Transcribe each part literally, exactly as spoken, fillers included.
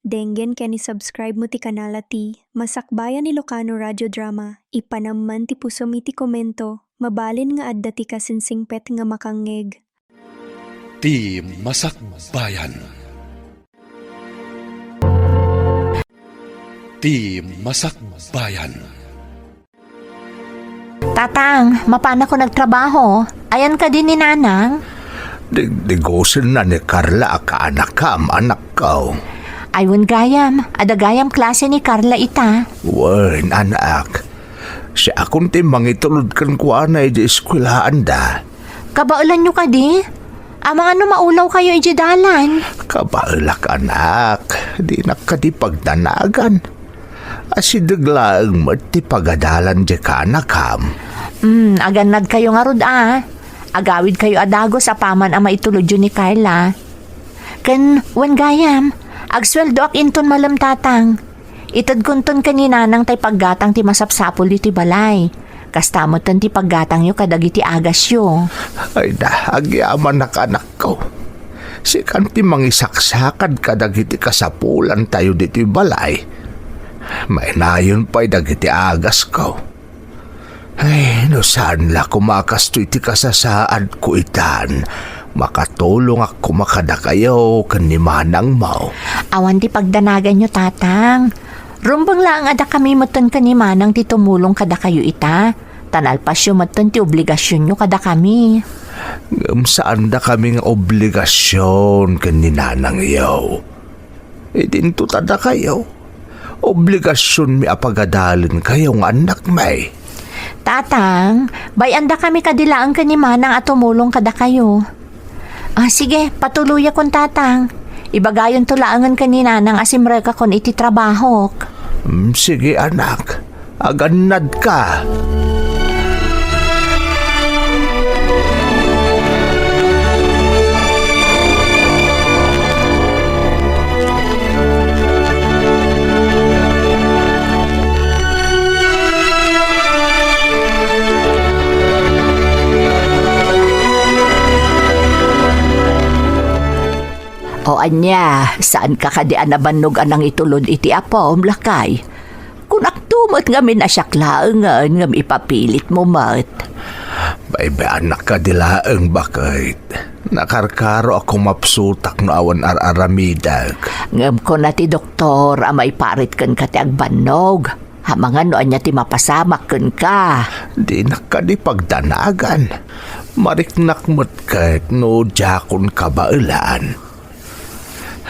denggen ken i-subscribe mo ti kanala ti Masakbayan Ilocano Radio Drama. Ipanam man ti pusom iti komento, mabalin nga adda ti kasinsingpet nga makangngeg. Ti Masakbayan. Ti Masakbayan. Tatang, mapanakon agtrabaho. Ayan kadi ni Nanang? Digdigusenna ni Carla a kaanakam, anakko. Ay, wen gayam, adda gayam klase ni Carla ita. Wen, anak. Siakon ti mangitulod kenkuana idiay eskuelaanda. Kabaelanyo kadi? Amangan no maulawkayo idiay dalan. Kabaelak, anak. Dinak kadi pagdanagan. Asideg laeng met ti pagadalan diay kaanakam. Hmm, agannadkayo ngarud a. Agawidkayo a dagus apaman a maitulodyo ni Carla. Ken, wen gayam, agsueldoak inton malem, Tatang. Itedkonton ken ni Nanang tay paggatang ti masapsapul ditoy balay. Kasta metten ti paggatangyo kadagiti agasyo. Ay da, agyamanak, anakko. Sikan ti mangisaksakad kadagiti kasapulantayo ditoy balay. Mainayon pay dagiti agasko. Ay, no saan la koma kastoy ti kasasaadko itan, makatulongak koma kadakayo ken ni manangmo. Awan ti pagdanaganyo, Tatang. Rumbeng laeng a dakami metten ken ni Manang ti tumulong kadakayo ita, ta nalpasyo metten ti obligasionyo kadakami. Ngem saan dakami nga obligasion ken ni Nanangyo. Idinto ta dakayo, obligasionmi a pagadalenkayo nga annakmi. Tatang, bay-andakami kadi laeng ken ni Manang a tumulong kadakayo. Ah, sige, patuloyakon, Tatang. Ibagayonto laengen ken ni Nanang a simrekakon iti trabahok. Mm, sige, anak. Agannadka. O ania, saanka kadi a nabannog a nangitulod iti apom, lakay? Kunakto met ngamin a siak laengen ngem ipapilitmo met. Baybay-anak kadi laeng, baket. Nakarkaro a kumapsutak no awan ar-aramidek. Ngem kuna ti doktor a maiparit kenka ti agbannog. Amangan no ania ti mapasamak kenka. Dinak kadi pagdanagan. Mariknak met ket no diakon kabaelan.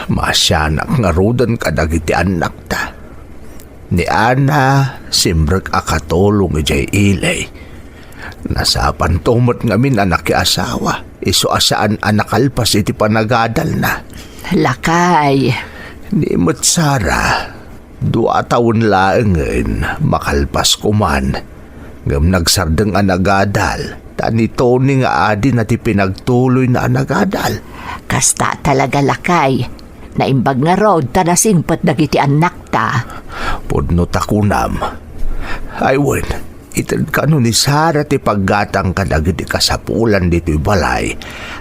Maasianak ngaruden kadagiti annakta. Ni Ana, simrek a katulong idiay ili. Nasapanto met ngamin a nakiasawa, isu a saan a nakalpas iti panagadalna. Lakay. Ni met Sara, dua a tawen laengen, makalpas koman. Ngem nagsardeng a nagadal, ta ni Tony nga adina ti pinagtuloyna a nagadal. Kasta talaga, lakay. Naimbag ngarud ta nasingpet dagiti annakta. Pudno ta kunam. Ay wen, itedkano ni Sara ti paggatang kadagiti kasapulan ditoy balay,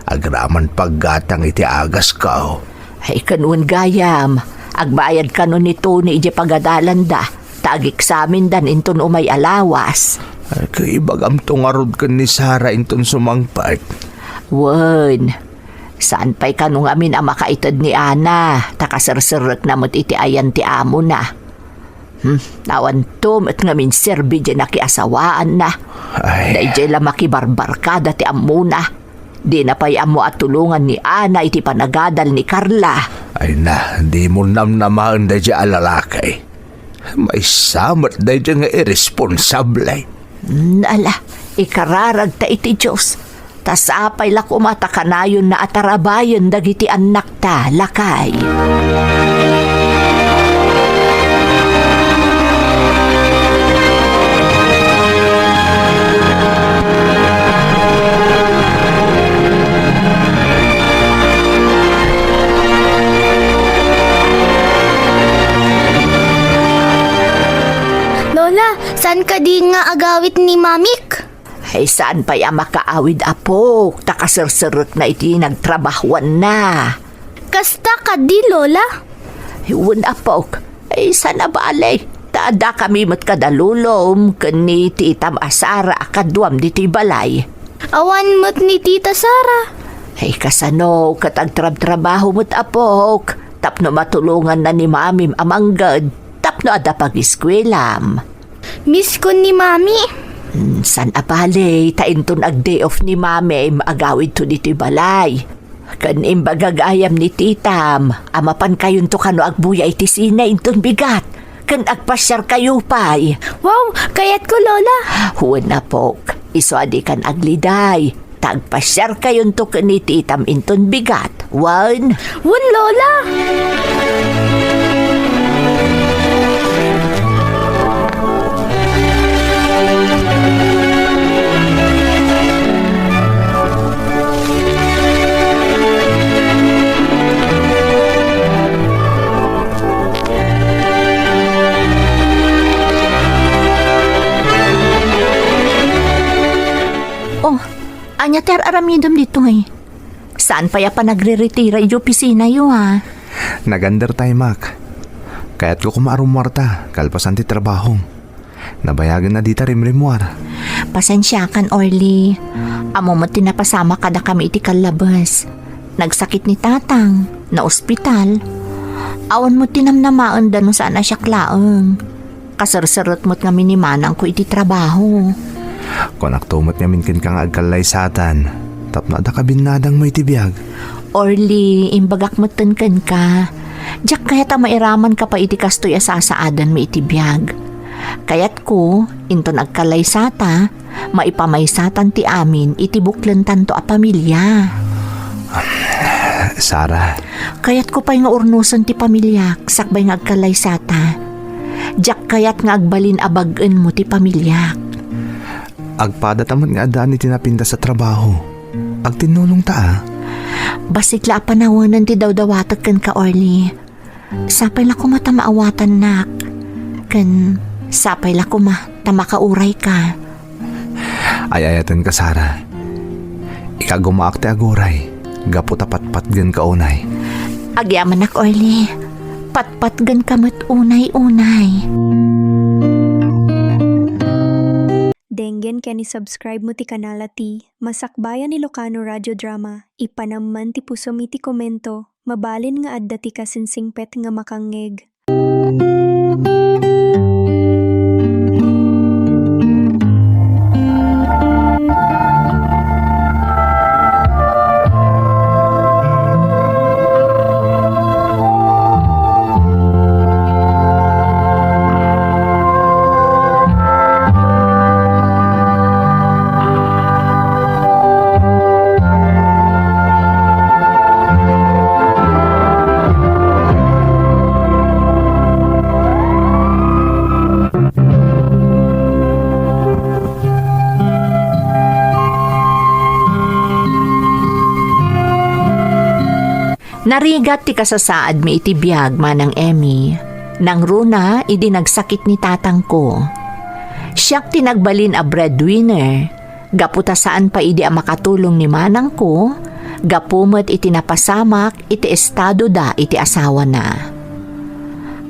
agraman paggatang iti agasko. Ay, ken wen gayam, agbayadkano ni Tony idiay pagadalanda, ta ageksamindan inton umay a lawas. Ay, kaibagamto ngarud ken ni Sara inton sumangpet. Wen, saan pay kano ngamin a makaited ni Ana, ta kaserserrekna met iti ayan ti amona. Hmm, awanto met ngamin serbi diay nakiasawaanna. Ay. Daydiay la makibarbarkada ti ammona. Dina pay ammo a tulongan ni Ana iti panagadal ni Carla. Ay na, dimo namnamaen daydiay a lalaki. Maysa met daydiay nga irresponsable. Hmm, ala, ikararagta iti Dios. Ta sapay la koma ta kanayonna a tarabayen dagiti annakta, lakay. Lola, saan kadi nga agawid ni Mamik? Ay, saan pay a makaawid, apok, ta kaserserrekna iti nagtrabahuanna. Kasta kadi, Lola? Wen, apok. Ay, saan a bale. Ta addakami met kada lolom ken ni titam a Sara a kaduam ditoy balay. Awan met ni Tita Sara. Ay, kasano ket agtrabtrabaho met, apok, tapno matulonganna ni mamim a mangged tapno adda pagiskuelam. Miskon ni Mami. Hmm, saan a bale, ta inton ag-day off ni Mamim, agawidto ditoy balay. Ken imbaga gayam ni titam a mapankayonto kano agbuya iti sine inton bigat, ken agpasiarkayo pay. Wow, kayatko, Lola! Wen, apok, isu a dikan agliday, ta agpasiarkayonto ken ni titam inton bigat. Wen? Wen, Lola! Oh, ania ti ar-aramidem ditoy? Saan pay a panagriritira iti opisinayo, a? Nag-undertime-ak. Kayatko koma a rummuarta kalpasan ti trabaho. Nabayagen a dita rimrimmuar. Pasensiakan, Orly. Ammo met ti napasamak kadakami iti kallabes. Nagsakit ni Tatang, naospital. Awan met ti namnamaenda no saan a siak laeng. Kaserseret met ngamin ni manangko iti trabaho. Kuanakto met ngamin kenka nga agkallaysatan tapno adda kabinnadangmo iti biag. Orly, imbagak metten kenka, diak kayat a mairamanka pay iti kastoy a sasaadanmi iti biag. Kayatko, inton agkallaysata, maipamaysatan ti amin iti buklentanto a pamilia. Sara. Kayatko pay nga urnosen ti pamiliak sakbay nga agkallaysata. Diak kayat nga agbalin a bag-enmo ti pamiliak. Agpadata met nga addaan iti napintas a trabaho. Agtinnulongta, a. Bassit la a panawen ti dawdawatek kenka, Orly. Sapay la koma ta maawatannak. Ken sapay la koma ta makaurayka. Ay-ayatenka, Sara. Ikagumaak ti aguray gapu ta patpatgenka unay. Agyamanak, Orly. Patpatgenka met unay-unay. Denggen ken i-subscribe mo ti kanal a ti Masakbayan Ilocano Radio Drama. Ipanam man ti pusom iti komento. Mabalin nga adda ti kasinsingpet nga makangngeg. Narigat ti kasasaadmi iti biag, Manang Emmy. Nangruna idi nagsakit ni tatangko. Siak ti nagbalin a breadwinner, gapu ta saan pay idi a makatulong ni manangko, gapu met iti napasamak iti estadoda iti asawana.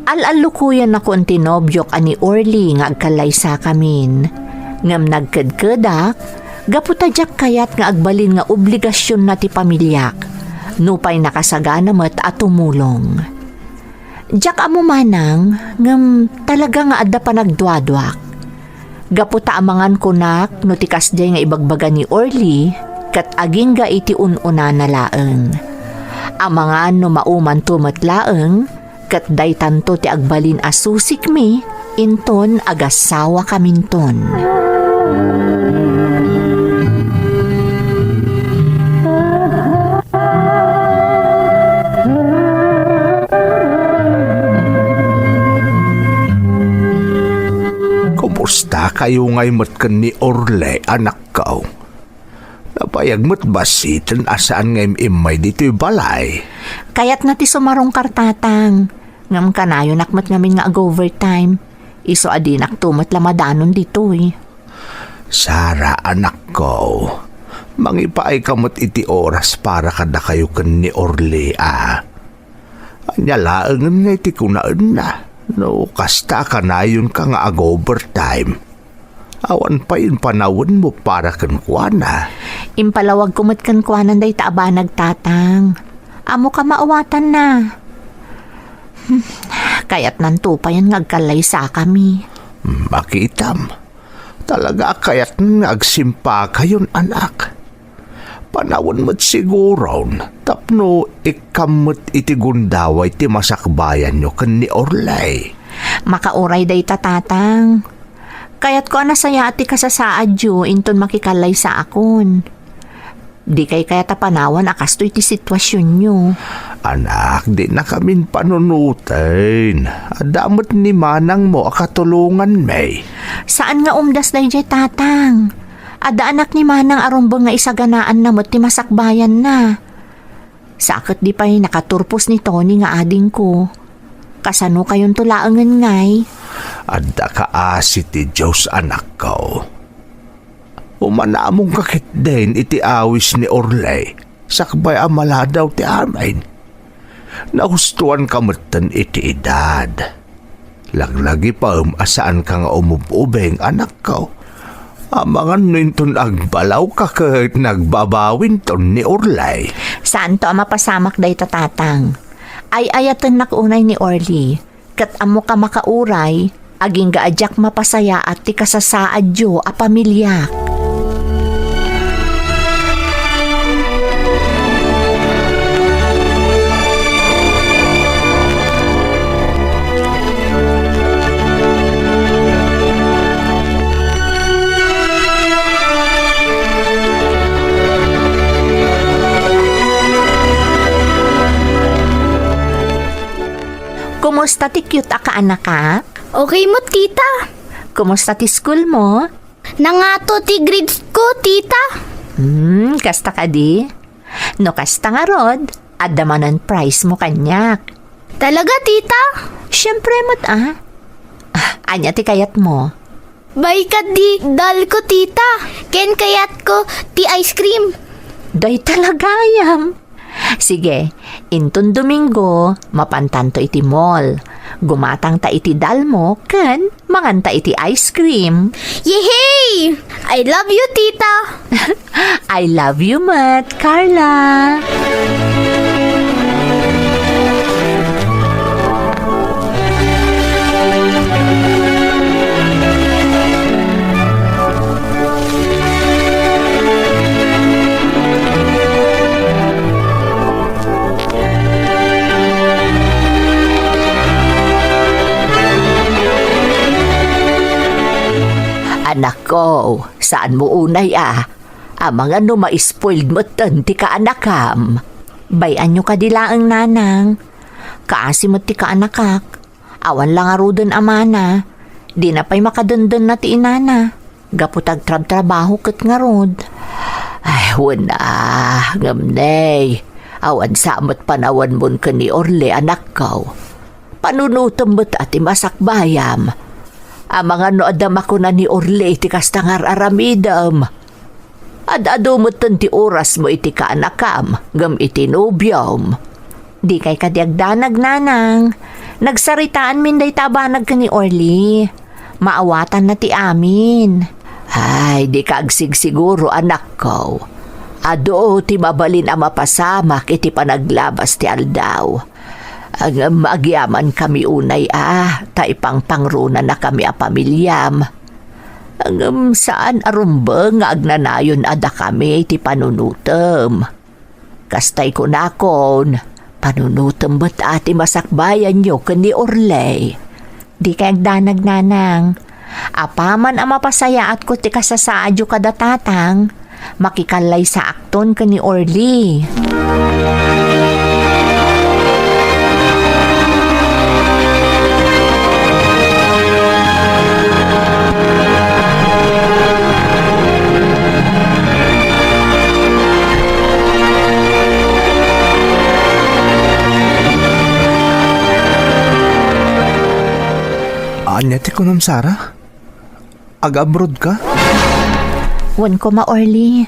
Al-allukuyannakon ti nobiok a ni Orly nga agkallaysakamin, ngem nagkedkedak gapu ta diak kayat nga agbalin nga obligasionna ti pamiliak, nupay nakasagana met a tumulong. Diak ammo manang, ngem talaga nga adda panagduaduak. Gapu ta amangan kunak no ti kasdiay nga ibagbaga ni Orly ket agingga iti un-unana laeng. Amangan no maumanto met laeng ket daytanto ti agbalin a susikmi inton agassawakaminton. Kumusta kayo ngay met ken ni Orly, anakko? Nabayag met basiten a saan nga im-immay ditoy balay. Kayatna ti sumarungkar, tatang. Ngem kanayonak met ngamin nga ag-overtime. Isu a dinakto met la madanon ditoy. Sara, anakko, mangipaayka met iti oras para kadakayo ken ni Orly, a. Nia laengen nga iti kunaenna, no kasta a kanayonka nga ag-overtime. Awan pay impanawenmo para kenkuana. Impalawagko met kenkuana dayta a banag, Tatang. Ammok a maawatanna. Hmm, kayatnanto payen nga agkallaysakami. Makitam, talaga a kayatna nga agsimpakayon, anak. Panawen met siguron tapno ikkam met iti gundaway ti masakbayanyo ken ni Orly. Makauray dayta, Tatang. Kayatko a nasayaat ti kasasaadyo inton makikallaysaakon. Dikay kayat a panawan a kastoy ti situasionyo. Anak, dinakamin panunuten. Adda met ni manangmo a katulonganmi. Saan nga umdas daydiay, Tatang. Adda anak ni manang a rumbeng nga isaganaanna met ti masakbayanna. Sa ket di pay nakaturpos ni Tony nga adingko. Kasanokayonto laengen ngay? Adda kaasi ti Dios, anakko. Umanamongka ketdin iti awis ni Orly, sakbay a maladaw ti amin. Nahustoanka metten iti edad. Laglagipem a saanka nga umub-ubing, anakko. Amangan no inton agbalawka ket nagbabawinton ni Orly. Saanto a mapasamak dayta, Tatang. Ay-ayatennak unay ni Orly. Ket ammok a makauray, agingga a diak mapasayaat ti kasasaadyo a pamiliak. Kumusta ti cute a kaanakak? Okay met, tita. Kumusta ti school mo? Nangato ti grades ko, tita. Hmm, kasta kadi? No kasta ngarud, adda manen prize mo kaniak. Talaga, tita? Siempre met, a. Ah, ania ti kayat mo? Baykad ti doll ko, tita. Ken kayat ko ti ice cream. Dayta la gayam. Sige, inton Domingo, mapantanto iti mall. Gumatangta iti doll mo ken manganta iti ice cream. Yehey! I love you, tita. I love you met, Carla. Anakko, saanmo unay a. Amangan no ma-spoiled metten ti kaanakam. Bay-anyo kadi laeng, nanang. Kaasi met ti kaanakak. Awan la ngaruden a mana. Dina pay makadendena ti inana. Gapu ta agtrabtrabaho ket ngarud. Ay, wen a, ngem nay, awan sa met panawanmon ken ni Orly, anakko. Panunotem met a ti masakbayam. Amangan no adda makuna ni Orly iti kasta nga ar-aramidem. Ad-adu metten ti orasmo iti kaanakam ngem iti nobiom. Dikay kadi agdanag, nanang. Nagsaritaanmin dayta a banag ken ni Orly. Maawatanna ti amin. Ay, dika agsigsiguro, anakko. Adu ti mabalin a mapasamak iti panaglabas ti aldaw. Ngem agyamankami unay a, ta ipangpangronanakami a pamiliam. Ngem saan a rumbeng nga agnanayon a dakami ti panunotem. Kastay kunakon, panunotem met a ti masakbayanyo ken ni Orly. Dikay agdanag, nanang. Apaman a mapasayaatko ti kasasaadyo kada tatang, makikallaysaakton ken ni Orly. Ania ti kunam, Sarah? Ag-abroad ka? Wen koma, Orly.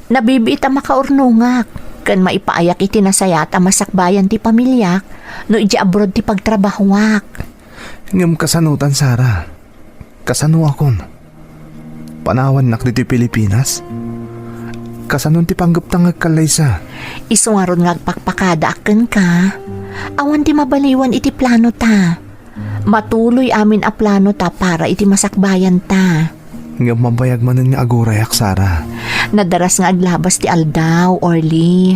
Nabibiit a makaurnongak. Ken maipaayak iti nasayaat a masakbayan ti pamiliak no idiay abroad ti pagtrabahoak. Ngem kasanotan, Sara? Kasanoakon? Panawannak ditoy Pilipinas? Kasanon ti panggepta nga agkallaysa? Isu ngarud nga agpakpakadaak kenka. Awan ti mabaliwan iti planota. Matuloy amin a planota para iti masakbayanta. Ngem mabayag manen nga agurayak, Sara. Nadaras nga aglabas ti aldaw, Orly.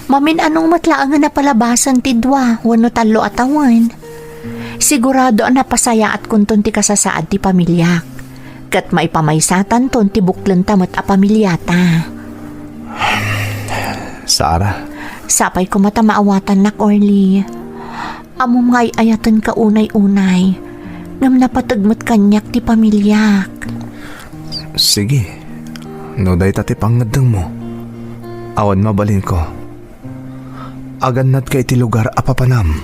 Mamin-anong met laeng nga napalabasan ti dua wenno tallo a tawen. Sigurado a napasayaatkonton ti kasasaad ti pamiliak. Ket maipamaysatanton ti buklenta met a pamiliata. Sara. Sapay koma ta maawatannak, Orly. Ammom nga ay-ayatenka unay-unay, ngem napateg met kaniak ti pamiliak. Sige, no dayta ti pangngeddengmo, awan mabalinko. Agannadka iti lugar a papanam.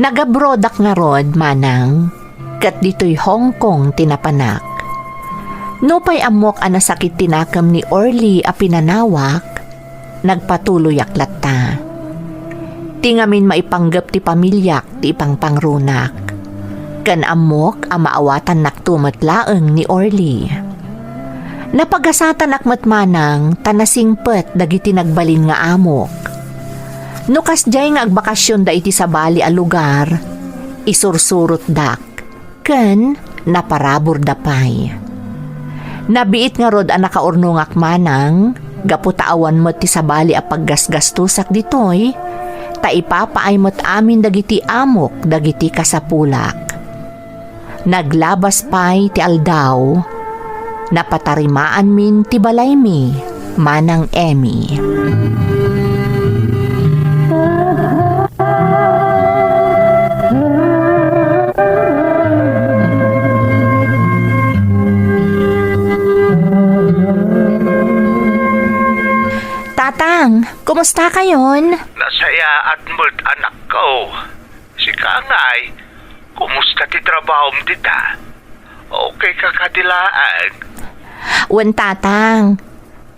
Nagabroadak ngarud, Manang, ket ditoy Hong Kong ti napanak. Nupay ammok a nasakit ti nakem ni Orly a pinanawak, nagpatuloyak latta. Ti ngamin maipanggep ti pamiliak ti ipangpangrunak. Ken ammok a maawatannakto met laeng ni Orly. Napagasatanak met, Manang, ta nasingpet dagiti nagbalin nga amok. No kasdiay nga agbakasionda iti sabali a lugar, isursurotdak ken naparaburda pay. Nabiit ngarud a nakaurnongak, Manang, gapu ta awan met ti sabali a paggasgastosak ditoy, ta ipapaay met amin dagiti amok dagiti kasapulak. Naglabas pay ti aldaw, napatarimaanmin ti balaymi, Manang Emmy. Tatang, kumusta kayon? Nasayaat met, anakko. Sika ngay, kumusta ti trabahom dita? Okay ka kadi laeng? Wen, Tatang.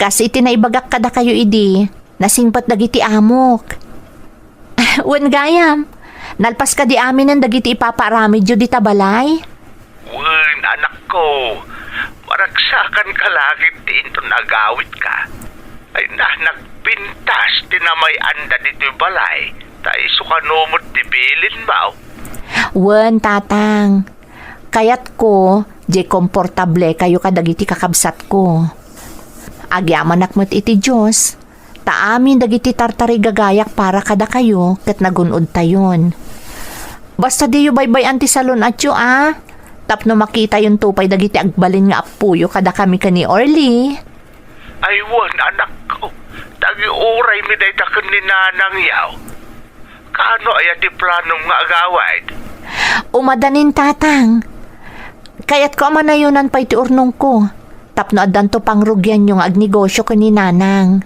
Kas iti naibagak kadakayo idi, nasingpet dagiti amok. Wen gayam, nalpas kadi aminen dagiti ipapaaramidyo dita balay? Wen, anakko, maragsakanka la ket ti inton agawitka. Ay na, nagpintas ti namay-anda ditoy balay, ta isu kano met ti bilinmo. Wen, Tatang, kayatko, diay komportable kayo kadagiti kakabsatko. Agyamanak met iti Dios, ta amin dagiti tartarigagayak para kadakayo ket nagun-odtayon. Basta diyo baybay-an ti salun-atyo a, tapno makitayonto pay dagiti agbalin nga appoyo kadakami ken ni Orly. Ay wen, anakko, ta agiuraymi dayta ken ni nanangyo. Kaano aya ti planom nga agawid? Umadanin, Tatang. Kayatko a manayonan pay ti urnongko, tapno addanto pangrugianyo nga agnegosio ken ni Nanang.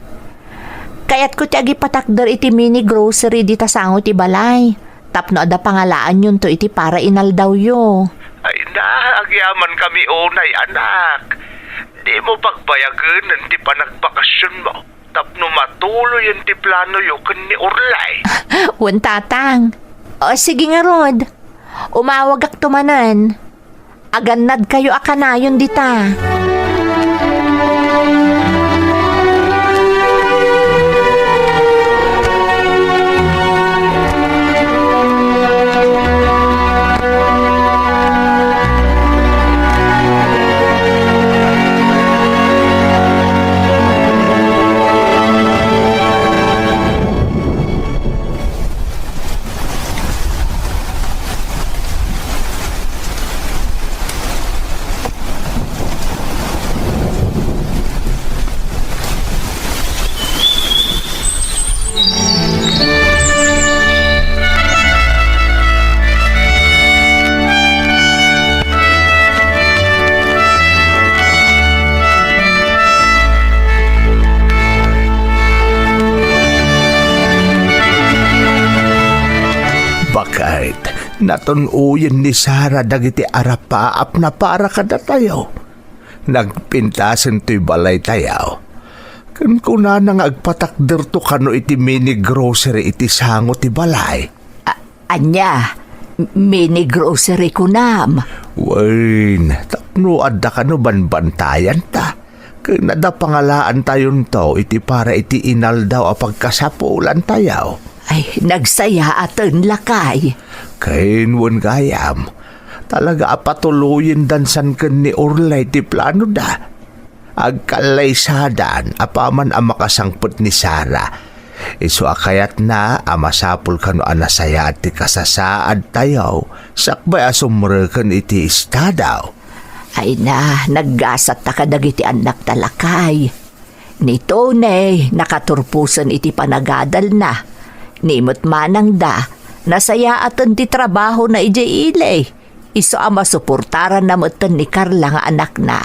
Kayatko ti agipatakder iti mini grocery dita sango ti balay, tapno adda pangalaanyonto iti para inaldawyo. Ay na, agyamankami unay, anak. Dimo pagbayagenen ti panagbakasionmo tapno matuloyen ti planoyo ken ni Orly. Wen, Tatang. O, sige ngarud. Umawagakto manen. Agannadkayo a kanayon dita. Natun-oyen ni Sara dagiti arapaapna para kadatayo. Nagpintasen toy balaytayo. Ken kunana nga agpatakderto kano iti mini grocery iti sango ti balay. A-, ania? Mini grocery kunam? Wen, tapno adda kano banbantayanta. Ken adda pangalaantayonto iti para iti inaldaw a pagkasapulantayo. Ay, nagsayaaten, lakay. Ken wen gayam, talaga a patuloyen dansan ken ni Orly ti planoda. Agkallaysadan apaman a makasangpet ni Sara. Isu a kayatna a masapul kano a nasayaat ti kasasaadtayo sakbay a sumreken iti estado. Ay na, naggasatta kadagiti annakta, lakay. Ni Tony, nakaturposen iti panagadalna. Ni met manangda, nasayaaten ti trabahona idiay ili. Isu a masuportaranna metten ni Carla nga anakna.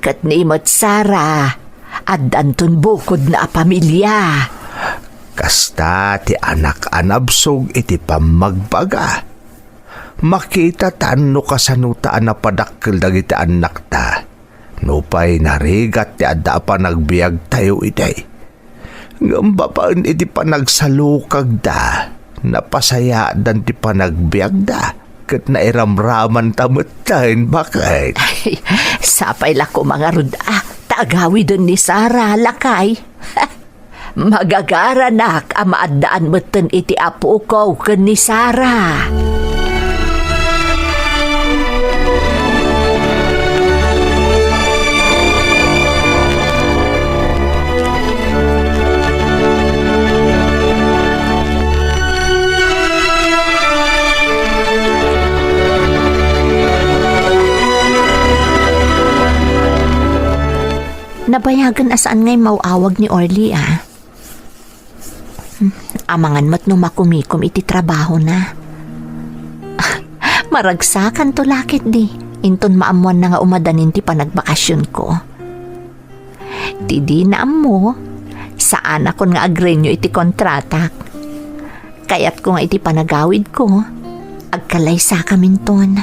Ket ni met Sara, addanton bukodna a pamilia. Kasta ti anak a nabsog iti pammagbaga. Makitatan no kasanota a napadakkel dagiti annakta. Nupay narigat ti adda a panagbiagtayo idi. Ngem babaen iti panagsalukagda, napasayaadan ti panagbiagda, ket nairamramanta metten. Baket? Ay, sapay la koma ngarud a, ta agawiden ni Sara, lakay. Magagaranak a maaddaan metten iti apoko ken ni Sara. Nabayagen a saan nga immaw-awag ni Orly, a. Hmm, amangan met no makumikom iti trabahona. Maragsakanto la ketdi, inton maammoanna nga umadanin ti panagbakasionko. Ti dina ammo, saanakon nga agrenew iti kontratak. Kayatko nga iti panagawidko, agkallaysakaminton.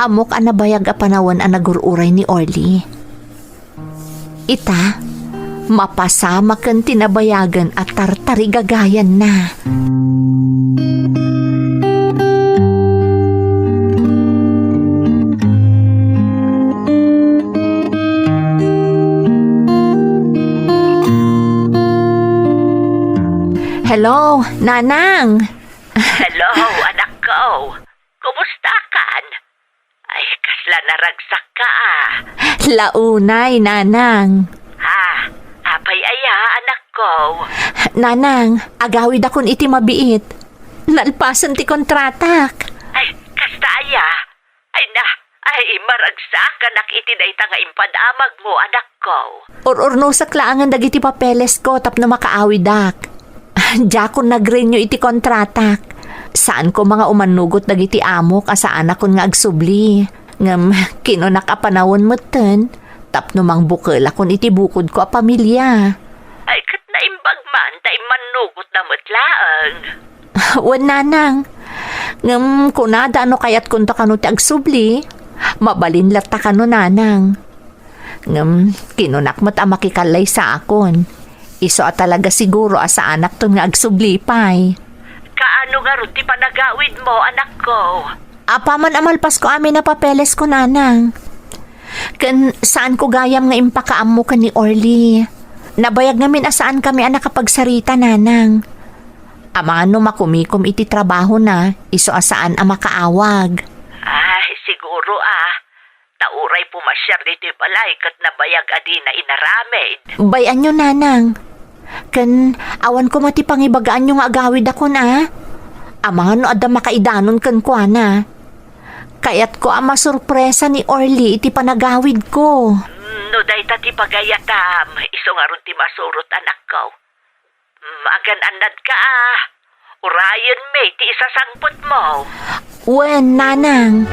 Ammok a nabayag a panawen a nagur-uray ni Orly. Ita, mapasamaken ti nabayagen a tartarigagayanna. Hello, Nanang! Hello, anakko. Kumusta kan? Ay, kasla naragsak ka, a. Launay, Nanang. Ha? Apay aya, anakko? Nanang, agawidakon iti mabiit. Nalpasen ti kontratak. Ay, kasta aya? Ay na, ay, maragsakanak iti dayta nga impadamagmo, anakko. Ur-urnosek laengen dagiti papelesko tapno makaawidak. Diakon nagrenew iti kontratak. Saan koma nga umannugot dagiti amok a saanakon nga agsubli. Ngem kinunak a panawen metten tapno mangbukelakon iti bukodko a pamilia. Ay, ket naimbag man ta immannugotda met laeng. Wen, Nanang. Ngem kunada no kayatkonto kano ti agsubli, mabalin latta kano, Nanang. Ngem kinunak met a makikallaysaakon. Isu a talaga siguro a saanakton nga agsubli pay. Kaano ngarud ti panagawidmo, anakko? Apaman a malpasko amin a papelesko, Nanang. Ken saanko gayam nga impakaammo ken ni Orly. Nabayag ngamin a saankami a nakapagsarita, Nanang. Amangan no makumikom iti trabahona, isu a saan a makaawag. Ay, siguro, a. Ta uray pumasiar ditoy balay ket nabayag a dina inaramid. Bay-anyo, Nanang. Ken awan koma ti pangibagaanyo nga agawidakon, a. Amangan no adda makaidanon kenkuana. Kayatko a masurpresa ni Orly iti panagawidko. Mm, no dayta ti pagayatam, isu ngarud ti masurot, anakko. Magan-annadka, a. Urayenmi ti isasangpetmo. Wen, Nanang.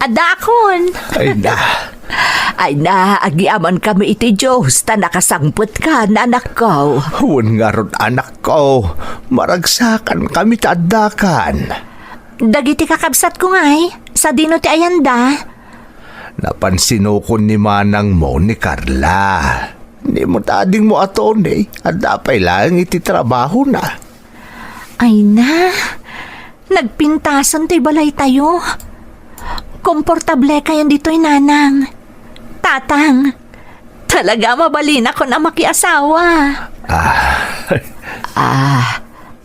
Adakon. Ay na. Ay na, agyamankami iti Dios ta nakasangpetka, anakko. Wen ngarud, anakko, maragsakankami ta addakan. Dagiti kakabsatko ngay, sadino ti ayanda? Napansinokon ni manangmo ni Carla. Ni mo ta adingmo a Tony, adda pay laeng iti trabahona. Ay na, nagpintasen toy balaytayo. Komportable kayon ditoy, nanang. Tatang, talaga mabalinakon a makiasawa. Ah. Ah,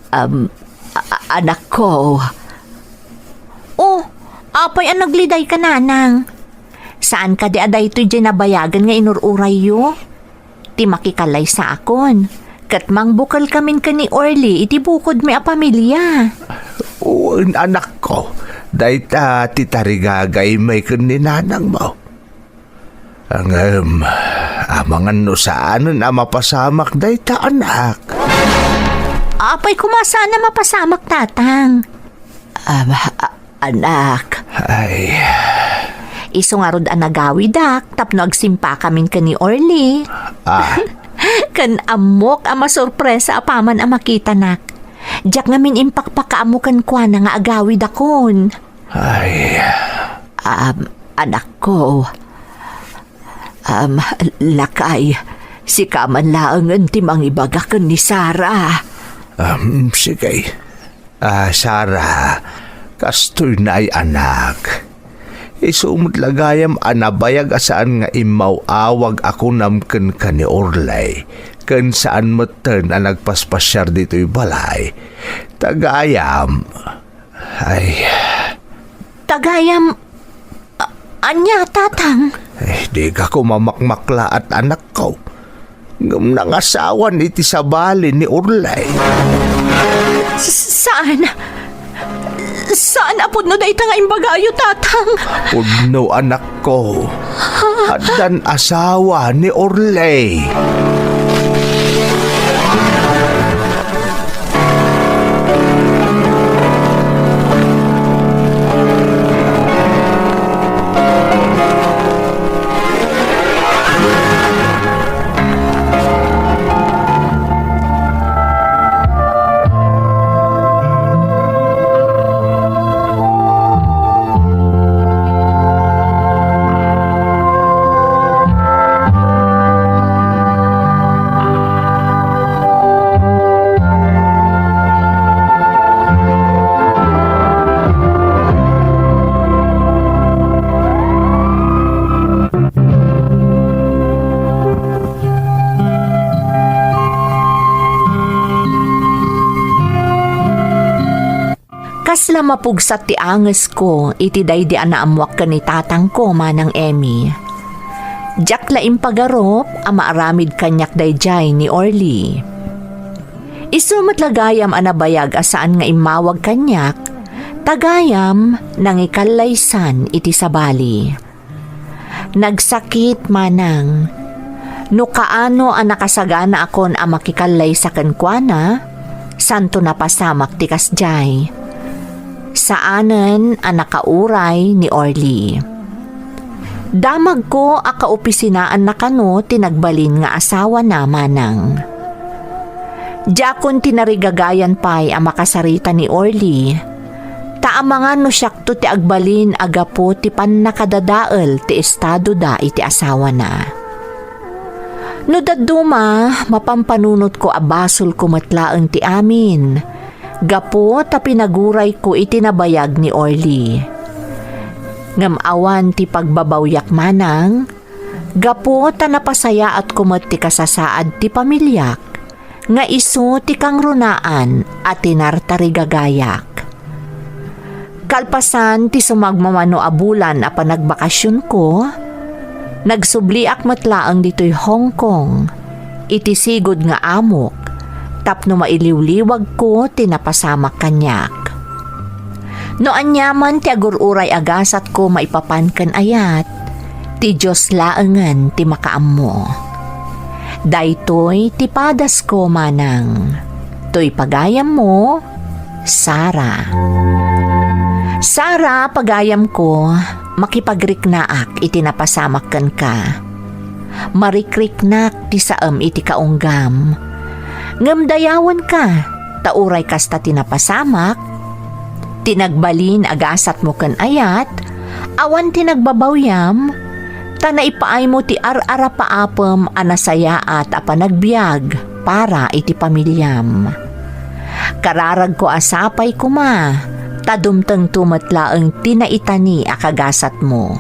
um, a- a- anakko. Oh, apay a naglidayka, nanang? Saan kadi a daytoy diay nabayagen nga inur-urayyo? Ti makikallaysakon, ket mangbukelkamin ken ni Orly iti bukodmi a pamilia. Wen, anakko, dayta ti tarigagaymi ken ni nanangmo. Ngem, amangan no saanen a mapasamak dayta, anak. Apay koma saan a mapasamak, tatang? Ah, a- Anak. Ay. Isu ngarud a nagawidak tapno agsimpakamin ken ni Orly. Ah. Ken ammok a masurpresa apaman a makitanak. Diak ngamin impakpakaammo kenkuana nga agawidakon. Ay. Um, anakko. Um, lakay, sika man laengen ti mangibaga ken ni Sara. Um, sige. Ah, Sara, kastoy nay, anak. Isu met la gayam a nabayag a saan nga immaw-awag a kunam kenka ni Orly, ken saan metten a nagpaspasiar ditoy balay. Ta gayam, ay. Ta gayam, A-, ania, Tatang? Eh, di ka ko mamakmaklaat, anakko. Ngem nangasawan iti sabali ni Orly. S-, saan? Saan a pudno dayta nga imbagayo, Tatang? Pudno, anakko. Addan asawa ni Orly. Kasla mapugsat ti angesko iti daydi a naammoak ken ni tatangko, Manang Emmy. Diak la impagarup a maaramid kaniak daydiay ni Orly. Isu met la gayam a nabayag a saan nga immawag kaniak, ta gayam nangikallaysan iti sabali. Nagsakit, Manang. No kaano a nakasaganaakon a makikallaysa kenkuana, santo napasamak ti kasdiay. Saanen a nakauray ni Orly. Damagko a kaopisinaanna kano ti nagbalin nga asawana, Manang. Diakon tinarigagayan pay a makasarita ni Orly, ta amangan no siakto ti agbalin a gapu ti pannakadadael ti estadoda iti asawana. No dadduma, mapampanunotko a basolko met laeng ti amin, gapu ta pinagurayko iti nabayag ni Orly. Ngem awan ti pagbabawyak, Manang, gapu ta napasayaatko met ti kasasaad ti pamiliak nga isu ti kangrunaan a tinartarigagayak. Kalpasan ti sumagmamano a bulan a panagbakasionko, nagsubliak met laeng ditoy Hong Kong iti sigud nga amok tapno mailiwliwagko ti napasamak kaniak. No aniaman ti agur-uray a gasatko maipapan ken ayat, ti Dios laengen ti makaammo. Daytoy ti padasko, Manang. Toy pagayammo, Sara. Sara, pagayamko, Makipagriknaak iti napasamak kenka. Marikriknak ti saem iti kaunggam. Ngem dayawenka, ta uray kasta ti napasamak, ti nagbalin a gasatmo ken ayat, awan ti nagbabawyam, ta naipaaymo ti ar-arapaapem a nasayaat a panagbiag para iti pamiliam. Kararagko a sapay koma, ta dumtengto met laeng ti naitani a kagasatmo,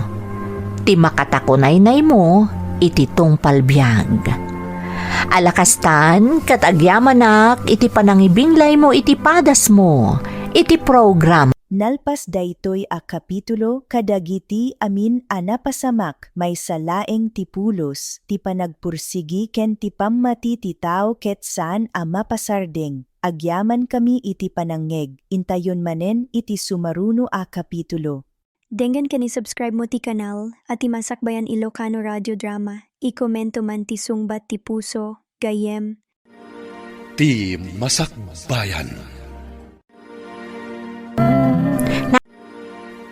ti makatakunaynaymo iti tungpal biag. Ala kastan, ket agyamanak iti panangibinglaymo iti padasmo iti program. Nalpas daytoy a kapitulo kadagiti amin a napasamak, maysa laeng ti pulos, ti panagpursigi ken ti pammati ti tao ket saan a mapasardeng. Agyamankami iti panangngeg, intayon manen iti sumaruno a kapitulo. Denggen ken i-subscribe mo ti kanal a ti Masakbayan Ilocano Radio Drama. I-commento man ti sungbat ti puso, gayyem. Ti Masakbayan.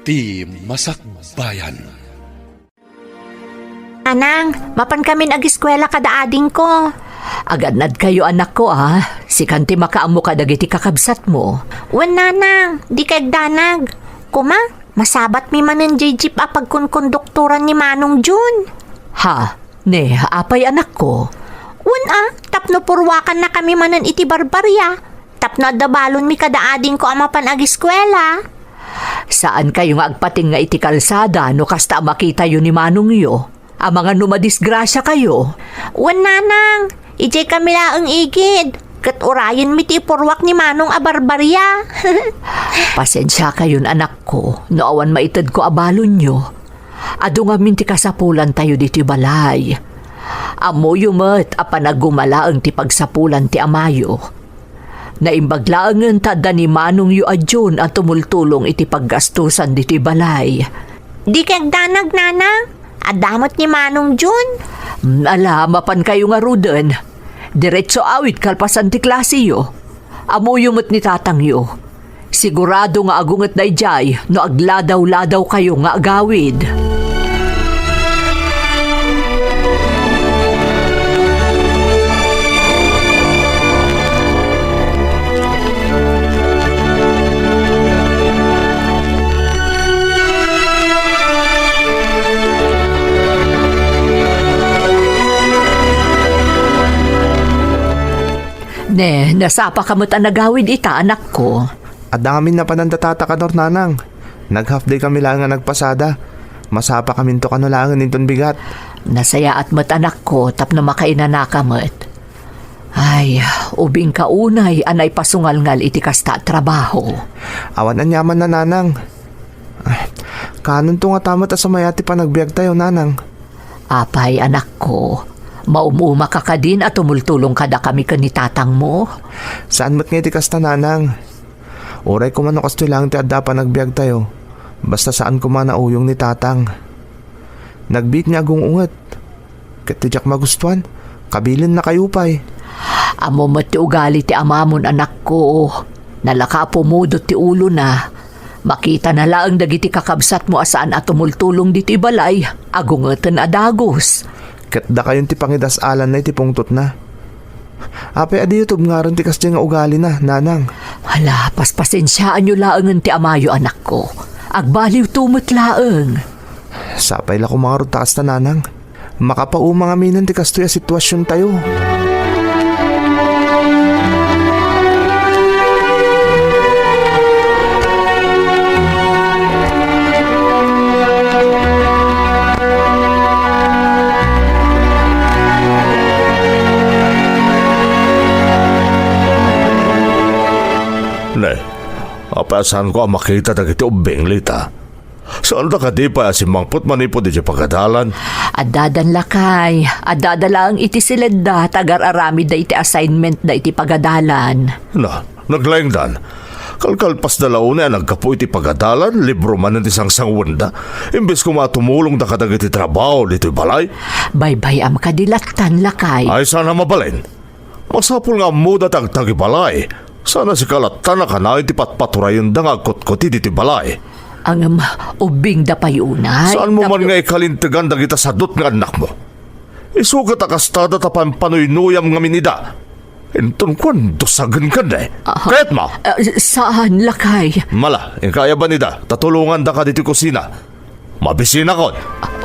Ti Masakbayan. Nanang, mapankamin agiskuela kada adingko. Agannadkayo, anakko, a. Sikan ti makaammo kadagiti kakabsatmo. Wen, nanang, dika agdanag. Koma, masabatmi manen jay jeep a pagkonkonduktoran ni Manong Jun. Ha? Ne, apay, anakko? Wen a, tapno purwakannakami manen iti barbaria. Tapno adda balonmi kada adingko a mapan agiskuela. Saankayo nga agpatinga iti kalsada no kasta a makitayo ni manongyo. Amangan no madisgrasiakayo. Wen, nanang, idiay kami laeng igid, ket urayenmi ti ipurwak ni manong a barbaria. Pasensiakayon, anakko, no awan maitedko a balonyo. Adu ngamin ti kasapulantayo ditoy balay. Ammoyo met a panagumalaeng ti pagsapulan ti amayo. Naimbag laengen ta adda ni manongyo a Jun a tumultulong iti paggastusan ditoy balay. Dika agdanag, nanang. Adda met ni Manong Jun. Mm, ala, mapankayo ngaruden. Diretso awid kalpasan ti klaseyo. Ammoyo met ni tatangyo. Sigurado nga agunget daydiay no agladawladawkayo nga agawid. Ne, nasapaka met a nagawid ita, anakko. Adda ngamin napanan da tata kano nanang. Nag-half day kami laeng a nagpasada. Masapakaminto kano laengen inton bigat. Nasayaat met, anakko, tapno makainanaka met. Ay, ubingka unay a naipasungalngal iti kasta a trabaho. Awan aniamanna, nanang. Ay, kanonto ngata met a sumayaat ti panagbiagtayo, nanang. Apay, anakko, maum-umaka kadin a tumultulong kadakami ken ni tatangmo? Saan met nga iti kasta, nanang. Uray koma no kastoy laeng ti adda a panagbiagtayo, basta saan koma nauyong ni tatang. Nagbiit nga agung-unget. Ket ti diak magustuan, kabilennakayo pay. Ammo met ti ugali ti amamon, anakko. Nalaka a pumudot ti ulona. Makitana laeng dagiti kakabsatmo a saan a tumultulong ditoy balay, agungeten a dagus. Ket dakayon ti pangidas-alanna iti pungtotna. Apay a diyo tubngaren ti kasdiay nga ugalina, nanang? Hala, paspasensiaanyo laengen ti amayo, anakko. Agbaliwto met laeng. Sapay la koma ngarud ta kasta, nanang. Makapauma ngaminen ti kastoy a situasiontayo. Ne, apay a saanko a makita dagiti ubbing, Lita? Saanda kadi pay a simmangpet manipud idiay pagadalan? Addadan, lakay. Addada laeng iti siledda ta agar-aramidda iti assignmentda iti pagadalan. Na, naglaingdan. Kalkalpasda la unay a naggapu iti pagadalan, libro manen ti sangsangwenda. Imbes koma a tumulongda kadagiti trabaho ditoy balay. Baybay-am kadi lattan, lakay. Ay, saan a mabalin. Masapul nga ammoda ti agtagibalay. Saan a sika lattan a kanayon ti patpaturayenda nga agkutkuti ditoy balay. Ngem, ubbingda pay unay. Saanmo man nga ikalintegan dagita sadut nga annakmo? Isu ket a kastada ta pampanuynuyam ngamin ida. Inton kuan, dusagenkan, eh. Ah. Kayatmo? Ah, saan, lakay. Mala, inka ayaban ida, ta tulongandaka ditoy kusina. Mabisinakon.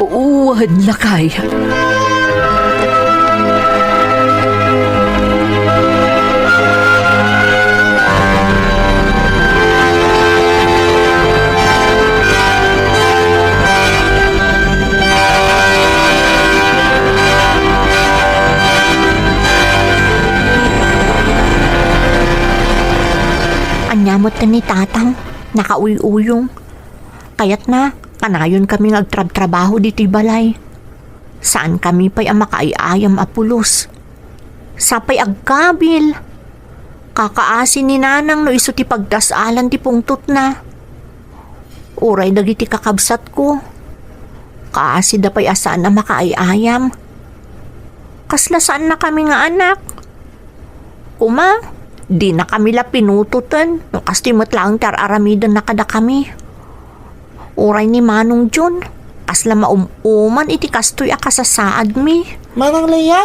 Wen, lakay. Ania met ni Tatang? Nakauyuyong. Kayatna, kanayon kami nga agtrabtrabaho ditoy balay. Saan kami pay a makaay-ayam a pulos. Sapay agkabil. Kakaasi ni Nanang no isu ti pagdas-alan ti pungtotna. Uray dagiti kakabsatko, kaasida pay a saan a makaay-ayam. Kasla saannakami nga anak. Koma, dinakami la pinutoten no kastoy met laeng ti ar-aramidenda kadakami. Uray ni Manong Jun, kasla maum-uman iti kastoy a kasasaadmi. Manang Lea,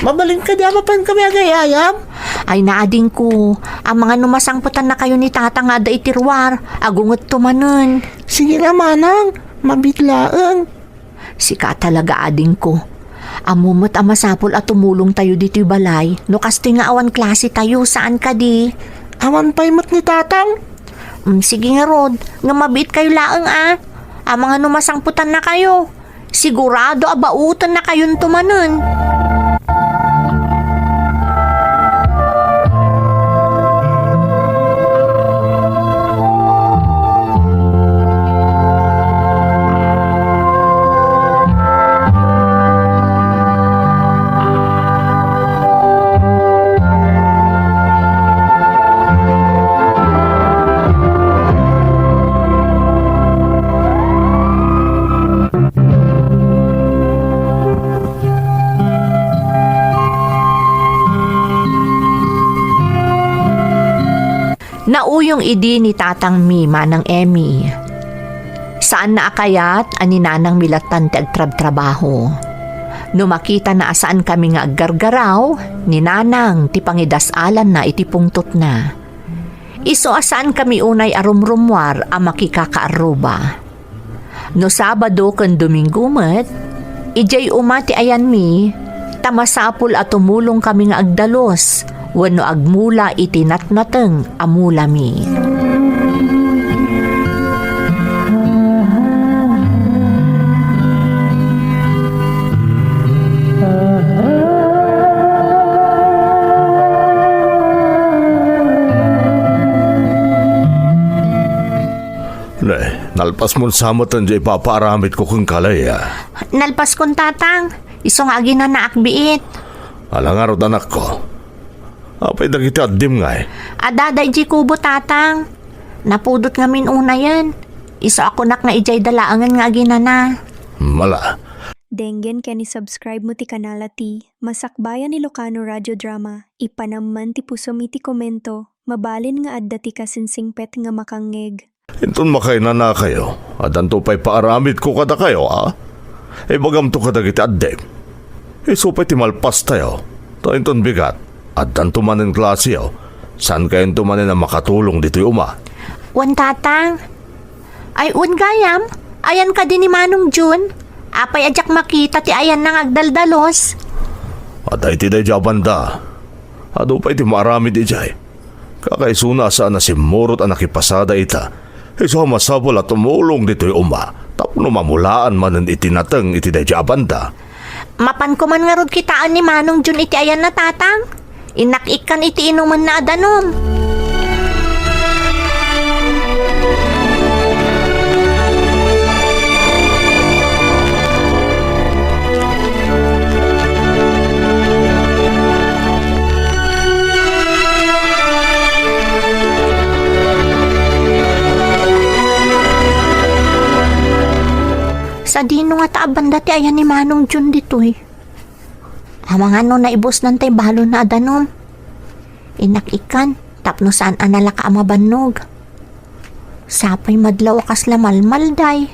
mabalin kadi a mapankami agay-ayam? Ay, naadingko, amangan no masangpetannakayo ni Tata nga adda iti ruar, agungetto manen. Sige nga, Manang, mabiit laeng. Sika talaga, adingko. Ammo met a masapul a tumulongtayo ditoy balay no kastoy nga awan klasetayo, saan kadi? Awan pay met ni Tatang. Mm, sige ngarud, nga mabiitkayo laeng a. Amangan no masangpetannakayo. Sigurado a bautennakayonto manen. Nauyong idi ni tatangmi, Manang Emmy. Saanna a kayat a ni nanangmi lattan ti agtrabtrabaho. No makitana a saankami nga aggargaraw, ni nanang ti pangidas-alanna iti pungtotna. Isu a saankami unay a rumrummuar a makikakaarruba. No Sabado ken Domingo met, idiay uma ti ayanmi, ta masapul a tumulongkami nga agdalus wenno agmula iti natnateng a mulami. Ne, nalpasmon sa met diay ipapaaramidko kenka, Lea. Nalpaskon, Tatang. Isu nga aginanaak biit. Ala ngarud, anakko. Apay dagiti addim ngay? Adda idiay kubo, Tatang. Napudot ngamin unayen. Isu a kunak nga idiay da laengen nga aginana. Mala. Denggen ken i-subscribe mo ti kanal a ti Masakbayan Ilocano Radio Drama. Ipanam man ti pusom iti komento. Mabalin nga adda ti kasinsingpet nga makangngeg. Inton makainanakayo, addanto pay paaramidko kadakayo, a? Ibagamto kadagiti addim. Isu pay ti malpastayo. Ta inton bigat, addanto manen klaseyo. Saankayonto manen a makatulong ditoy uma. Wen, Tatang. Ay, wen gayam, ayan kadi ni Manong Jun? Apay a diak makita ti ayanna nga agdaldalus? Adda iti daydiay a banda. Adu pay ti maaramid idiay. Kakaisuna a saan a simmurot a nakipasada ita. Isu a masapul a tumulong ditoy uma tapno mamulaan manen iti nateng iti daydiay a banda. Mapanko man ngarud kitaen ni Manong Jun iti ayanna, Tatang. Innak ikkan iti inumenna a danum. Sadino ngata a banda ti ayan ni Manong Jun ditoy? Amangan no naibusnan tay balonna a danum. Innak ikkan, tapno saan a nalaka a mabannog. Sapay madlaw a kasla malmal, day.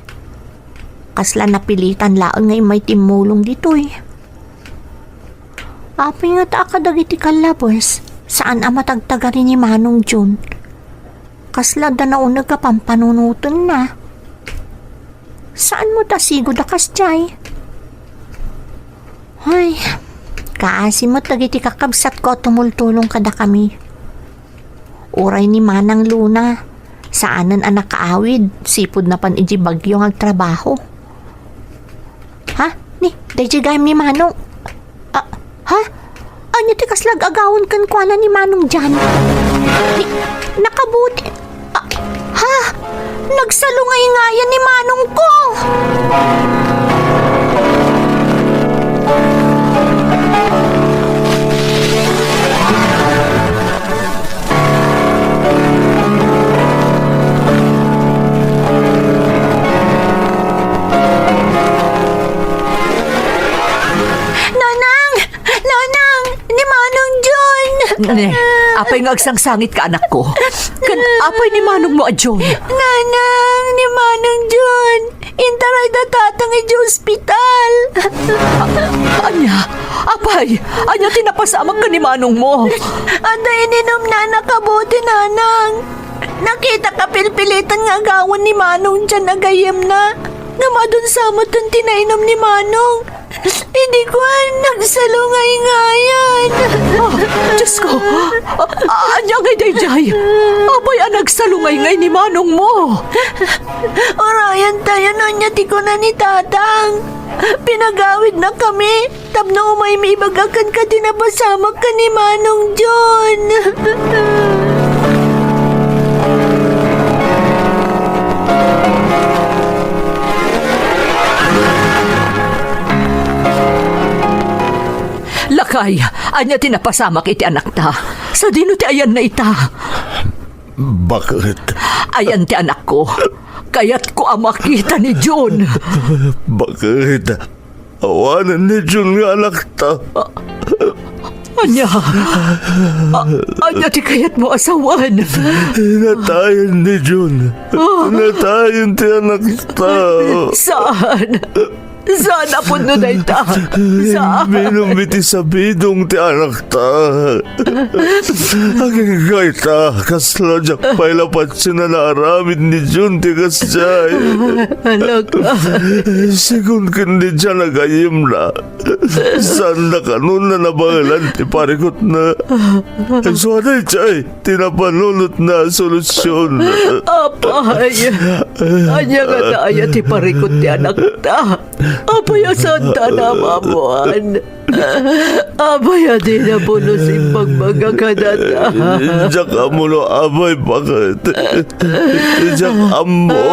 Kasla napilitan laeng nga immay timmulong ditoy. Apay ngata a kadagiti kallabes, saan a matagtagari ni Manong John. Kasla adda nauneg a pampanunotenna. Saan met a sigud a kasdiay? Ay, kaasi met dagiti kakabsatko a tumultulong kadakami. Uray ni Manang Luna, saanen a nakaawid, sipud napan iti bagyo nga agtrabaho. Ha? Ni, daydiay gayam ni Manong. Ah, ha? Ania ti kasla ag-agawon kenkuana ni Manong John? Ni, nakabuti. Ah, ha? Nagsalungayngayan ni Manong ko! Nanang! Nanang! Ni Manong John! Ne, apay nga agsangsangitka, anakko? Ken apay ni manongmo a John? Nanang! Ni Manong John! Intarayda tatang iti ospital! A-, ania? Apay? Ania ti napasamak ken ni manongmo? Adda ininumna a nakabuti, Nanang. Nakitak a pilpiliten nga agawon ni Manong John a gayyemna. Ngem adun sa metten ti nainum ni Manong. Idi kuan, nagsalungayngayan. Ah, Diosko! A-, a-, ania ngay daydiay? Apay a nagsalungayngay ni manongmo? Urayan tayo no ania ti kuna ni Tatang. Pinagawidna kami tapno umaymi ibaga kenka ti napasamak ken ni Manong John. Lakay, ania ti napasamak iti anakta? Sadino ti ayanna ita? Baket. Ayan ti anakko. Kayatko a makita ni John. Baket. Awanen ni John nga anakta. Ania? A-, ania ti kayatmo a sawen? Natayen ni John. Ah. Natayen ti anakta. Saan? Saan a pudno dayta? Saan? Imminum iti sabidong ti anakta. Agingga ita, kasla diak pay la patien a naaramid ni John ti kasdiay. Anak. Sigun ken ni John a gayyemna, saanna kanonna nabaelan ti parikutna. Isu a daydiay ti napanunotna a solusion. Apay, ania ngata aya ti parikut ti anakta? Apay a saanta a naammoan? Apay a dina pulos imbagbaga kadata? Diak ammo no apay, baket. Diak ammo.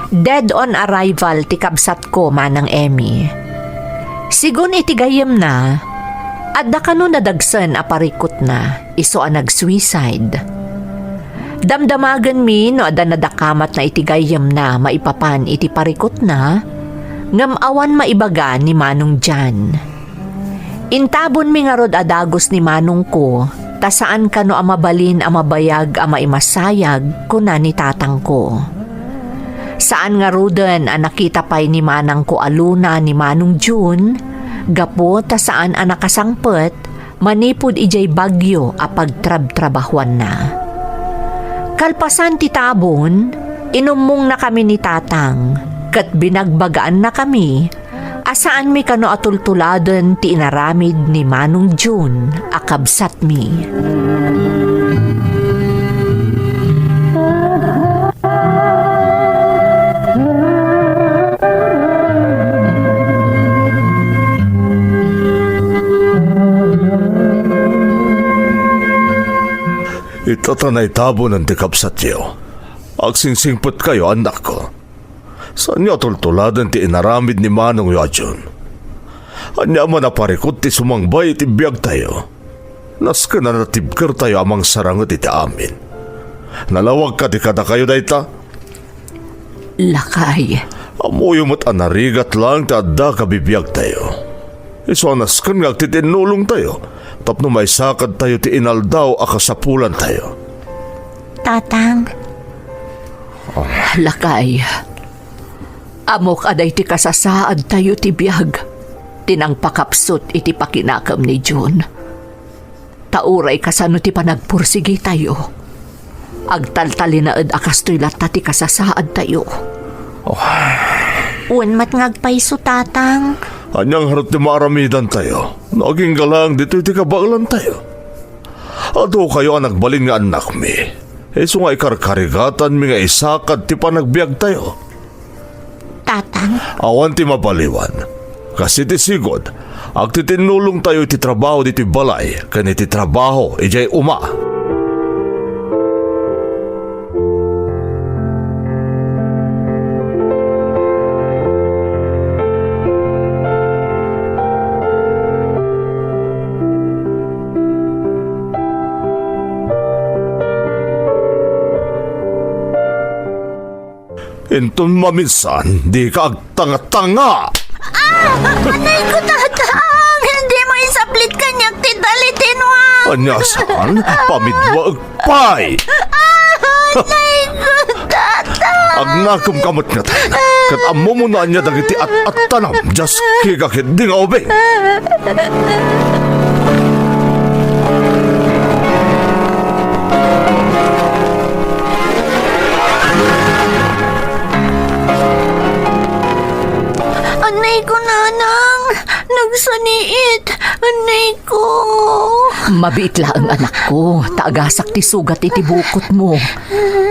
Dead on arrival ti kabsatko, Manang Emmy. Sigun iti gayyemna, adda kano nadagsen a parikutna, isu a nag-suicide. Damdamagenmi no adda nadakamatna iti gayyemna maipapan iti parikutna, ngem awan maibaga ni Manong John. Intabonmi ngarud a dagus ni manongko, ta saan kano a mabalin a mabayag a maimasayag, kuna ni tatangko. Saan ngaruden a nakita pay ni manangko a Luna ni Manong Jun, gapu ta saan a nakasangpet manipud idiay bagyo a pagtrabtrabahuanna. Kalpasan ti tabon, Inummongnakami ni Tatang, ket binagbagaannakami a saanmi kano a tultuladen ti inaramid ni Manong Jun a kabsatmi. Ita ta naitabonan ti kabsatyo. Agsingsingpetkayo, annakko. Saanyo a tultuladen ti inaramid ni manongyo a Jun. Ania man a parikut ti sumangbay iti biagtayo. Nasken a natibkertayo a mangsaranget iti amin. Nalawag kadi kadakayo dayta? Lakay. Ammoyo met a narigat laeng ti adda kabibiagtayo. Isu a nasken nga agtitinnulongtayo tapno maisakadtayo ti inaldaw a kasapulantayo. Tatang. Oh. Lakay, ammok a daytoy kasasaadtayo ti biag ti nangpakapsut iti pakinakem ni Jun. Ta uray kasano ti panagpursigitayo, agtaltalinaed a kastoy latta ti kasasaadtayo. Oh. Wen met nga agpayso, Tatang. Ania ngarud ti maaramidantayo no agingga laeng ditoy ti kabaelantayo? Adukayo a nagbalin nga annakmi, isu nga ikarkarigatanmi nga isakad ti panagbiagtayo. Tatang? Awan ti mabaliwan. Kas iti sigud, agtitinnulongtayo iti trabaho ditoy balay ken iti trabaho idiay uma. Inton maminsan, dika agtangatanga! Ah! Anay ko, Tatang! Dimo isaplit kaniak ti tali ti nuang! Ania saan? Pamiduaek pay! Ah! Anay ko, Tatang! Agnakemka met ngarud, ket ammom no ania dagiti at-attanam, diaskega ketdi nga ubing! Anay ko, Nanang! Nagsaniit! Anay ko! Mabiit laeng, anakko, ta agasak ti sugat iti bukotmo.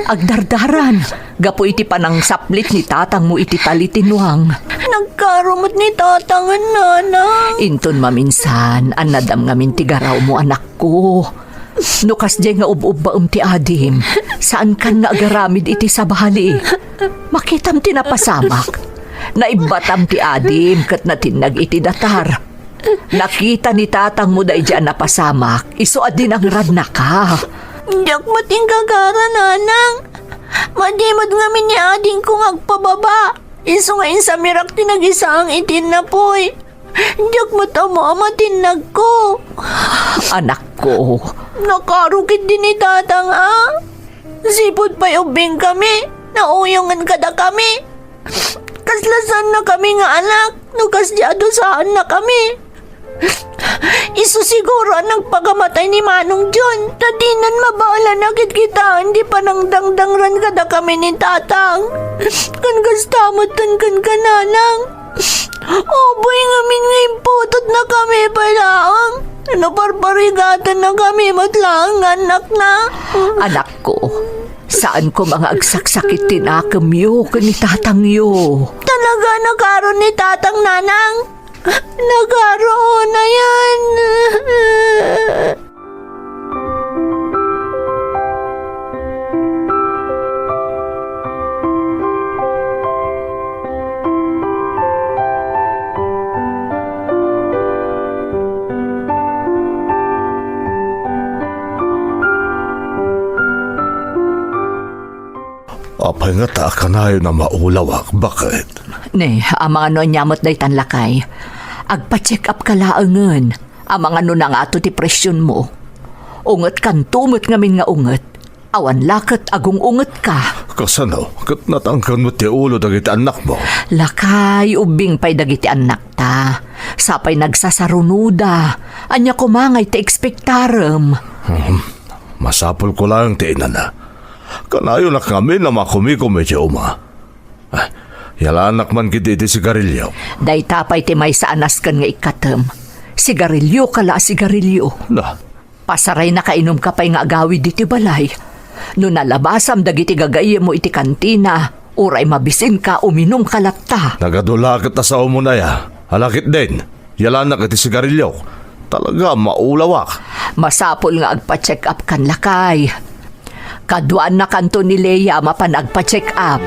Agdardaran, gapu iti panangsaplit ni tatangmo iti tali ti nuang. Nagkaro met ni tatangen, Nanang. Inton maminsan, annadam ngamin ti garawmo, anakko. No kasdiay nga ub-ubbaem ti adim, saankan nga agaramid iti sabali. Makitam ti napasamak. Naibbatam ti adim ket natinnag iti datar. Nakita ni tatangmo daydi a napasamak, isu a dinangrannaka. Diak met inggagara, Nanang. Madi met ngamin ni adingko nga agpababa. Isu nga insamirak ti nagisaang iti innapuy. Diak met ammo a matinnagko. Anakko. Nakaro ketdi ni tatang a. Sipud pay ubbingkami, nauyongen kadakami. Kasla saannakami nga anak, no kasdi a dusaannakami. Isu siguro a nagpakamatay ni Manong John, ta dinan mabaelan a kitkitaen ti panangdangdangran kadakami ni tatang. Ken kasta met kenka, Nanang. Uboy ngamin nga imputotnakami pay laeng. No parparigatan na kami met laeng nga annakna. Anakko, saan koma nga agsaksakit ti nakemyo ken ni tatangyo. Talaga, nakaro ni tatang, Nanang. Nakaro, Nanang. Apay ngata a kanayon a maulawak? Baket? Ne, amangan no ania met daytan, lakay. Agpa-check up ka laengen. Amangan no nangato ti presyonmo. Ungetkanto met ngamin nga unget. Awan la ket agung-ungetka. Kasano? Ket natangken met ti ulo dagiti annakmo. Lakay, ubbing pay dagiti annakta. Sapay nagsasarunoda. Ania koma nga iti ekspektarem? Hmm. Masapulko laeng ti inana. Kanayonak ngamin a makumikom iti uma. Ah, yalanak man ketdi iti sigarilio. Dayta pay ti maysa a nasken nga ikkatem. Sigarilioka la a sigarilio. Na. Pasarayna ka inumka pay nga agawid iti balay. No nalabasam dagiti gagayyemmo iti kantina, uray mabisinka, uminumka latta. Nagadu la ket a saomo aya. Ala ketdin, yalanak iti sigarilio. Talaga, maulawak. Masapul nga agpa-check up kan, lakay. Kaduaannakanto ni Lea a mapan agpa-check up.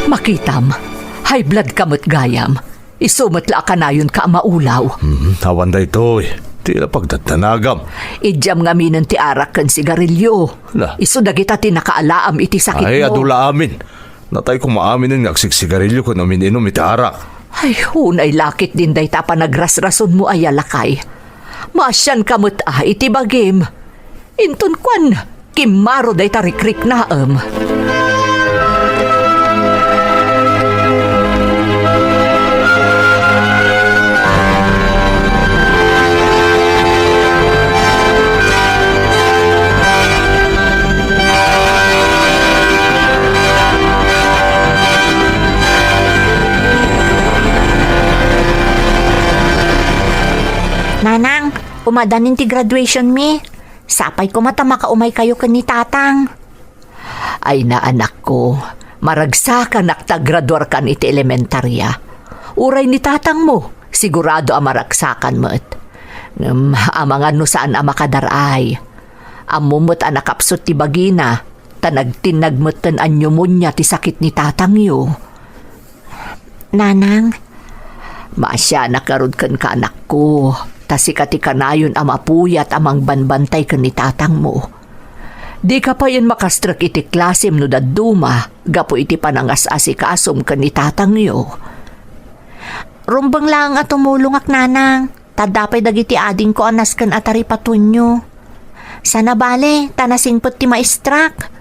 Makitam, high blood ka met gayam. Isu met la a kanayonka a maulaw. Hmm, awan daytoy. Ti la pagdaddanagam. Idiam ngaminen ti arak ken sigarilio. Na. Isu dagita ti nakaalaam iti sakitmo. Ay, adu la amin. Natay koma aminen nga agsigsigarilio ken umin-inum iti arak. Ay, unay la ketdin dayta a panagrasrasonmo aya, lakay. Maasianka met a iti bagim. Inton kuan, kimmaro dayta rikriknaem. Nanang, umadanin ti graduation mi. Sapay koma ta makaumaykayo ken ni Tatang. Ay na, anakko, maragsakanak ta agraduarkan iti elementaria. Uray ni Tatangmo, sigurado a maragsakan met. Ngem amangan no saan a makadar-ay. Ammom met a nakapsut ti bagina, ta nagtinnag metten a pneumonia ti sakit ni Tatangyo. Nanang. Maasianak ngarud kenka, anakko, ta sika ti kanayon a mapuyat a mangbanbantay ken ni Tatangmo. Dika payen makastrek iti klasem no dadduma gapu iti panangas-asikasom ken ni Tatangyo. Rumbeng laeng a tumulongak, Nanang. Ta adda pay dagiti adingko a nasken a taripatonyo. Saan a bale, ta nasingpet ti maestrak.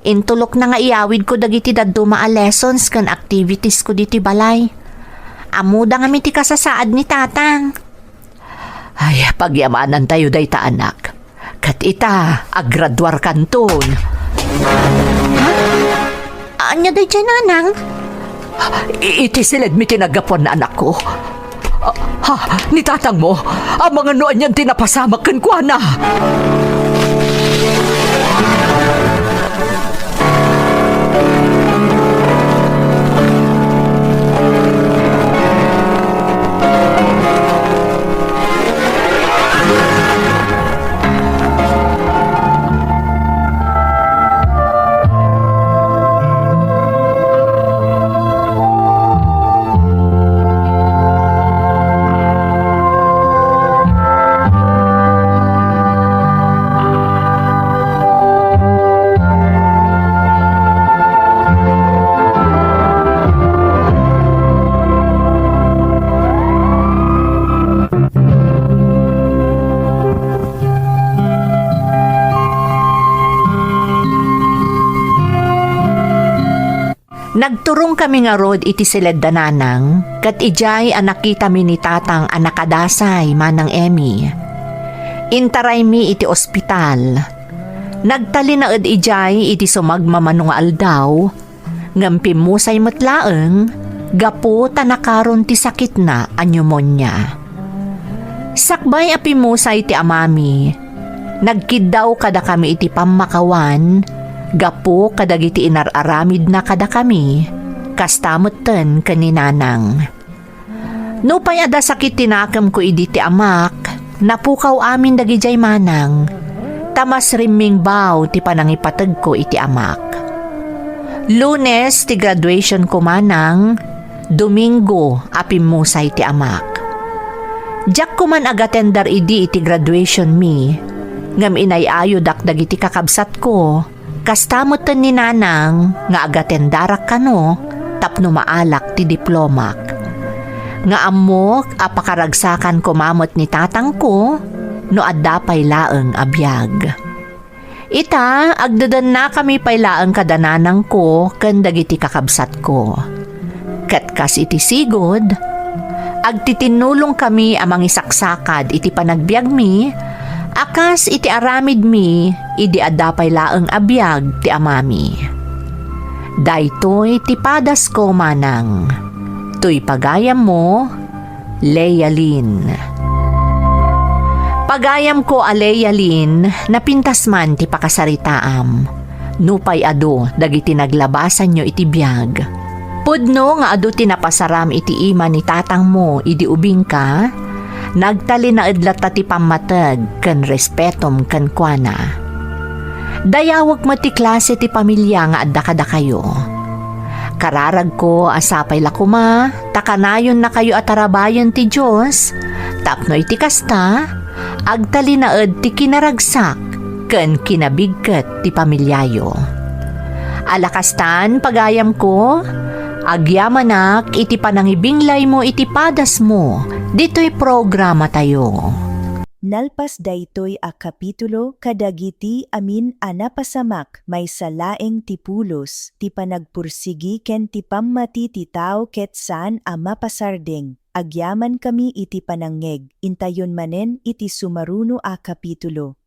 Intulokna nga iyawidko dagiti dadduma a lessons ken activitiesko ditoy balay. Ammoda ngamin ti kasasaad ni Tatang. Ay, pagyamanantayo dayta, anak. Ket ita, agraduarkanton. Ha? Ania daydiay, Nanang? I-, iti siledmi ti naggapuan, anakko. Ah, ha, ni Tatangmo, amangan no anian ti napasamak kenkuana. Nagturongkami ngarud iti siledda Nanang, ket idiay a nakitami ni Tatang a nakadasay manang Emmy. Intaraymi iti ospital. Nagtalinaed idiay iti sumagmamano nga aldaw, ngem pimmusay met laeng gapu ta nakaron ti sakitna a pneumonia. Sakbay a pimmusay ti amami, nagkiddaw kadakami iti pammakawan gapu kadagiti inar-aramidna kadakami, kasta metten ken ni Nanang. Nupay adda sakit ti nakemko idi ti amak, napukaw amin dagidiay manang, ta masrimmingbaw ti panangipategko iti amak. Lunes ti graduationko manang, Domingo a pimmusay ti amak. Diak koman agatendar idi iti graduationmi, ngem inay-ayodak dagiti kakabsatko, kasta metten ni Nanang nga agatendarak kano tapno maalak ti diplomak. nga ammok a pakaragsakan koma met ni tatangko no adda pay laeng a biag. Ita, agdedennakami pay laeng kada nanangko ken dagiti kakabsatko. Ket kas iti sigud, agtitinnulongkami a mangisaksakad iti panagbiagmi a kas iti aramidmi idi adda pay laeng a biag ti amami. Daytoy ti padasko, manang. Toy pagayammo, Lealyn. Pagayamko a Lealyn, napintas man ti pakasaritaam. Nupay adu dagiti naglabasanyo iti biag. Pudno nga adu ti napasaram iti ima ni tatangmo idi ubingka, nagtalinaed latta ti pammateg ken respetom kenkuana. Dayawek met ti klase ti pamilia nga adda kadakayo. Kararagko a sapay la koma ta kanayonnakayo a tarabayen ti Dios, tapno iti kasta, agtalinaed ti kinaragsak ken kinabigket ti pamiliayo. Ala kastan, pagayamko, agyamanak iti panangibinglaymo iti padasmo ditoy programatayo. Nalpas daytoy a kapitulo kadagiti amin a napasamak, maysa laeng ti pulos, ti panagpursigi ken ti pammati ti tao ket saan a mapasardeng. Agyamankami iti panangngeg, intayon manen iti sumaruno a kapitulo.